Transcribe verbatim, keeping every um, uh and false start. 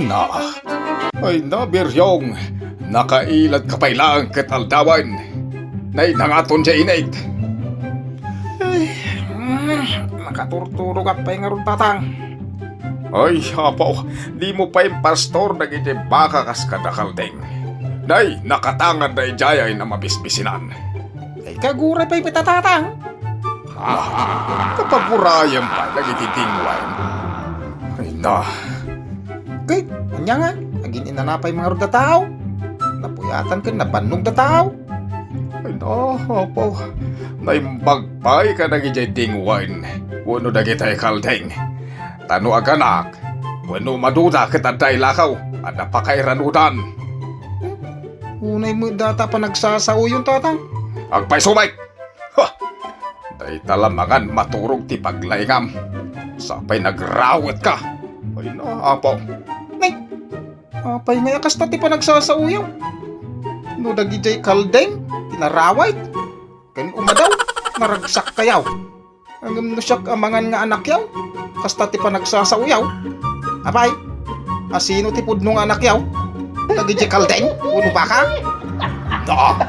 Na. Ay na, Biryong, nakailadka pay laeng ket aldawen. Nay, nangaton diay init. Ay, mm, nakaturturogak pay ngarud, Tatang. Ay, apo, dimo pay impastor dagiti baka kas kada Kalding. Nay, nakatangan daydiay a mabisbisinan. Ay, kagura pay met, Tatang. Ah, kapagurayan pay dagiti dingwaen. Ay na. Ket, ania nga, agin-inana pay ngarud a tao. Napuyatan ken nabannog a tao. Ay na, apo. Naimbag pay kadagiti dingwaen wenno dagiti Kalding. Ta no aganak, wenno maduda ket adda ilakaw, adda pakairanudan. Unay met data panagsasaoyon, Tatang. Agpayso met! Ha! Dayta la mangan maturog ti paglaingam. Sapay nagrawetka. Ay na, apo. Nay, apay nga kasta ti panagsasaoyaw? No dagidiay Kalding ti narawit ken umadaw, naragsak kayaw. Ngem no siak a mangan nga anakyaw, kasta ti panagsasaoyaw. Apay, asino ti pudno nga anakyaw? Dagidiay Kalding wenno baka? Da,